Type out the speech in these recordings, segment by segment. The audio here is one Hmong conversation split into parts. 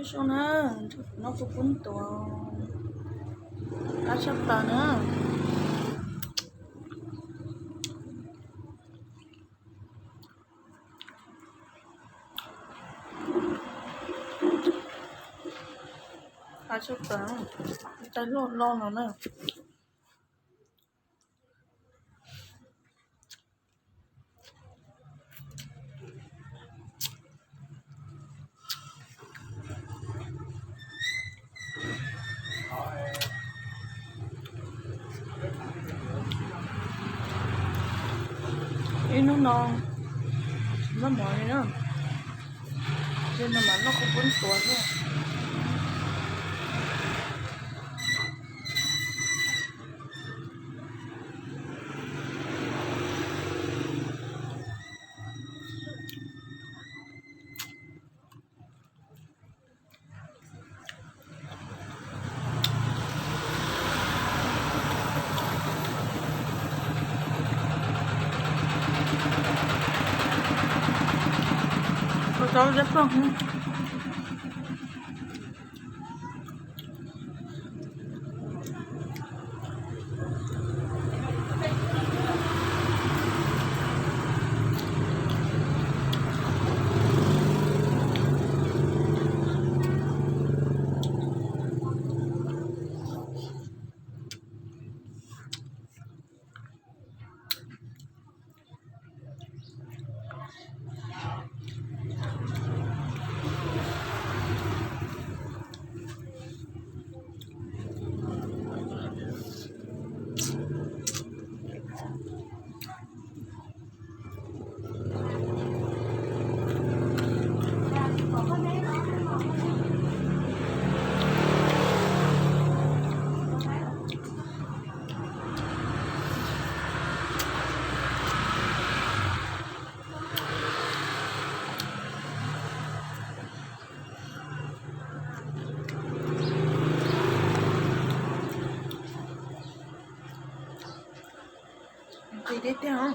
Zoo na, noj kua pub tuav, qab tshaj plaws na. Qab tshaj plaws, cai loj loj no na. Ib hnub no noj mov li na, ces no mas noj kua pub tuav xwb. Ua tau zab pog. Nqis tiag tiag,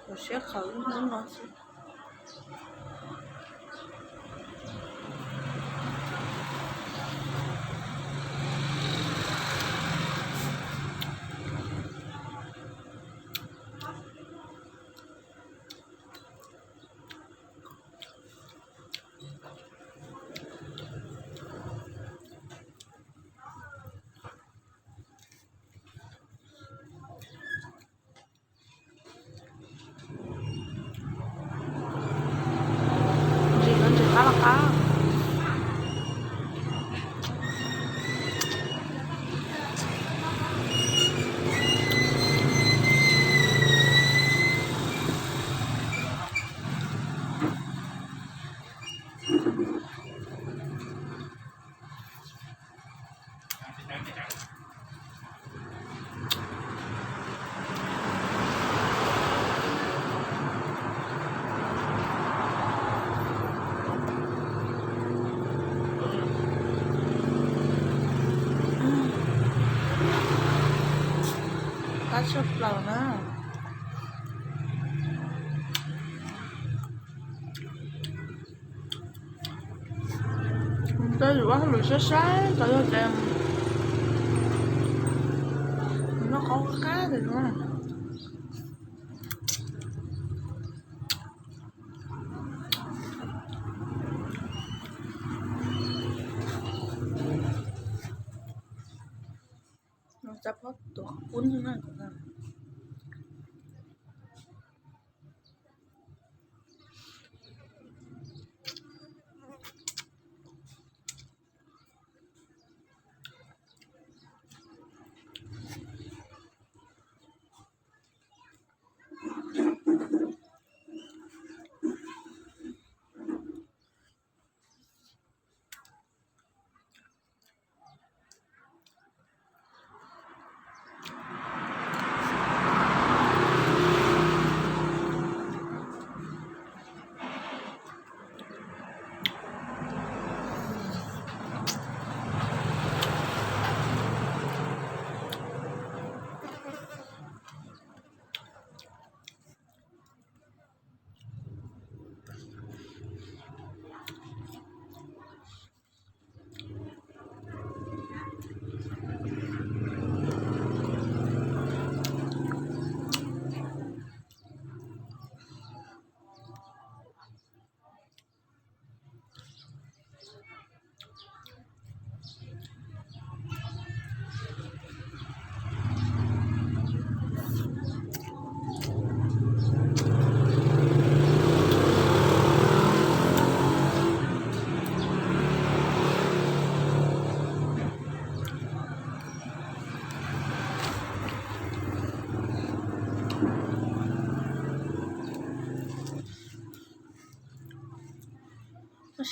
ua siab qhawv hnub no xwb. Ntsis no ntsis qab los qab. Qab tshaj plaws na. Tej zaum ua hauj lwm saib saib tau yog tias noj qab qab tiag no. Noj tsab pob tuav qhov pub na.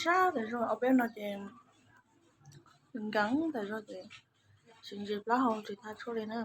sab tas zog, ob peb no ces nkees tas zog ces tsis ntse plaub hau tsis tag tshuaj li na.